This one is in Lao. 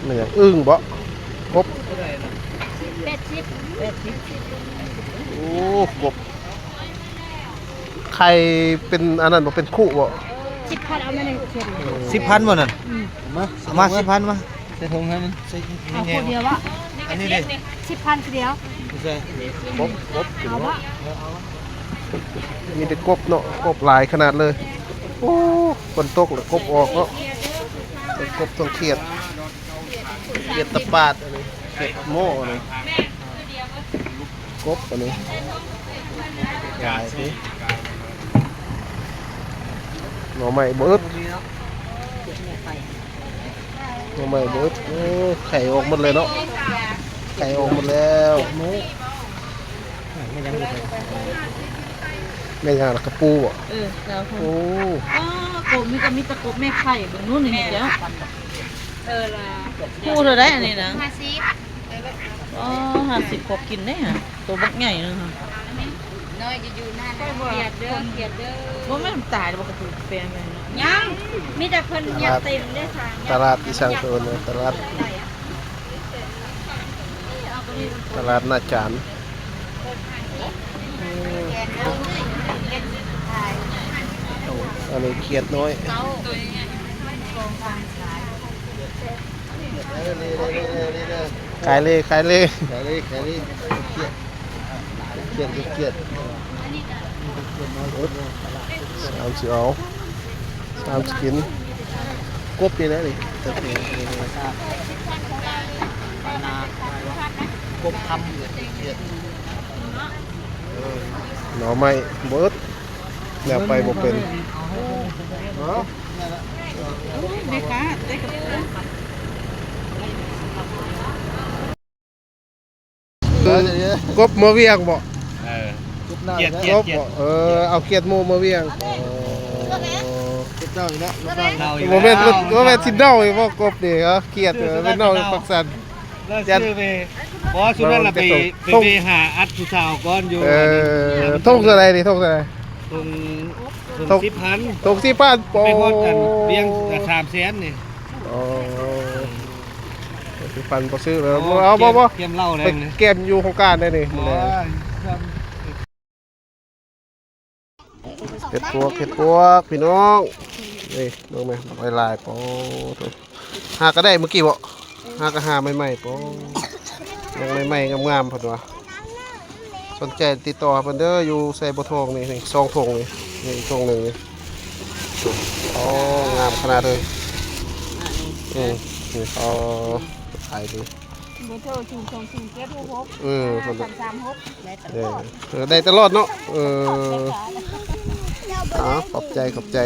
ແມ່ນຫຍັງ? ອຶ່ງບໍ? ກົບ? ແປດສິບ ໂອ້ ກົບ ໄຂ່ເປັນອັນນັ້ນບໍ່? ເປັນຄຸບໍ່? ສິບພັນ ເອົາມາໜຶ່ງເຂດ ສິບພັນບໍ່ນັ້ນ? ອືມ ມາ ເອົາມາສິບພັນມາ ໃສ່ຖົງໃຫ້ມັນ ເອົາຄູ່ດຽວບໍ? ອັນນີ້ເດ້ ສິບພັນຄືດຽວ ໃສ່ ກົບ ກົບ ເອົາບໍ? ມີແຕ່ກົບເນາະ ກົບຫຼາຍຂະໜາດເລີຍ. ໂອ້ ຝົນຕົກແລ້ວກົບອອກເນາະ ທັງກົບທັງຂຽດ ຂຽດຕະປາດ ອັນນີ້ຂຽດໂມ້ ອັນນີ້ ກົບ ອັນນີ້ຫຼາຍເດ້. ໜໍ່ໄມ້ບໍ່ອຶດ ໜໍ່ໄມ້ບໍ່ອຶດ. ໂອ້ ໄຂ່ອອກໝົດເລີຍເນາະ ໄຂ່ອອກໝົດແລ້ວ. ແມ່ນຫຍັງລະ ກະປູບໍ? ເອີ ໂອ້ ອໍ ກົບ ມີແຕ່ ມີແຕ່ກົບແມ່ໄຂ່ ເບິ່ງນູ້ນນີ້ແມ່ເຈົ້າ ເອີລະ ຄູ່ເທົ່າໃດອັນນີ້ນະ? ຫ້າສິບ ອໍ ຫ້າສິບ ພໍກິນໄດ້ຫະ ໂຕບັກໃຫຍ່ໜຶ່ງຫະ ນ້ອຍຈະຢູ່ນັ້ນ ຂຽດເດີ ຂຽດເດີ ບໍ່ແມ່ນຕາຍບໍ່ກະປູກແປງເລີຍເນາະ ຍັງ ມີແຕ່ເພິ່ນຍັດເຕັມເດ້ຊະ ຕະຫຼາດອີສັງເອີ້ນ ຕະຫຼາດ ຕະຫຼາດໜ້າຈານ ອັນນີ້ຂຽດນ້ອຍ ຂາຍເລີຍ ຂາຍເລີຍ ຂາຍເລີຍ ຂາຍເລີຍ ຂຽດ ຂຽດ ຂຽດ ສາມສິບ ເອົາ ສາມສິບກິນ ກົບນີ້ນະນີ້ ກົບຄຳ ຂຽດ ໜໍ່ໄມ້ບໍ່ອຶດ ແນວໄປບໍ່ເປັນ ເອີ ແມ່ຄ້າ ໄດ້ກັບ ເອີ ກົບເມືອວຽງບໍ? ເອີ ກົບ ເອີ ເອົາຂຽດໝູເມືອວຽງ ເອີ ບໍ່ແມ່ນ ບໍ່ແມ່ນຊິເນົ່າອີກບໍ ກົບນີ້ ຂຽດ ເອີ ເປັນເນົ່າ ປັກສັນ ຊື້ໄປ ບໍ່ ຊຸມນັ້ນລະໄປ ໄປຫາອັດຜູ້ສາວກ່ອນຢູ່ ເອີ ຖົງເທົ່າໃດນີ້ ຖົງເທົ່າໃດ? ຖົງ ຖົງສິບພັນ ຖົງສິບພັນ ໄປຮອດອັນວຽງສາມແສນນີ້ ອໍ ສິບພັນບໍ່ຊື້ແລ້ວ ເອົາ ບໍ່ ບໍ່ ກຽມເຫຼົ້າແລ້ວ ໄປກຽມຢູ່ໂຄງການໄດ້ນີ້ ໂອ້ຍ ເຫັດປວກ ເຫັດປວກ ພີ່ນ້ອງ ນີ້ເບິ່ງແມະ ບັກຫຼາຍໆ ປາໂທ້ ຫາກະໄດ້ມື້ກີ້ບໍ? ຫາກະຫາໃໝ່ໆ ປາ ຍັງໃໝ່ໆ ງາມໆ ເພິ່ນວ່າ ສົນໃຈຕິດຕໍ່ຫາເພິ່ນເດີ ຢູ່ໄຊບົວທອງນີ້ ນີ້ສອງຖົງນີ້ ນີ້ອີກຖົງໜຶ່ງນີ້ ໂອ້ ງາມຂະໜາດເລີຍ ອືມ ນີ້ ອໍ ຂາຍດີ ເບີໂທ ສູນສອງສູນເຈັດຫົກຫົກ ເອີ ຫ້າສາມສາມຫົກ ໄດ້ຕະຫຼອດ ເອີ ເອີ ໄດ້ຕະຫຼອດເນາະ ເອີ ເອົາ ຂອບໃຈ ຂອບໃຈ.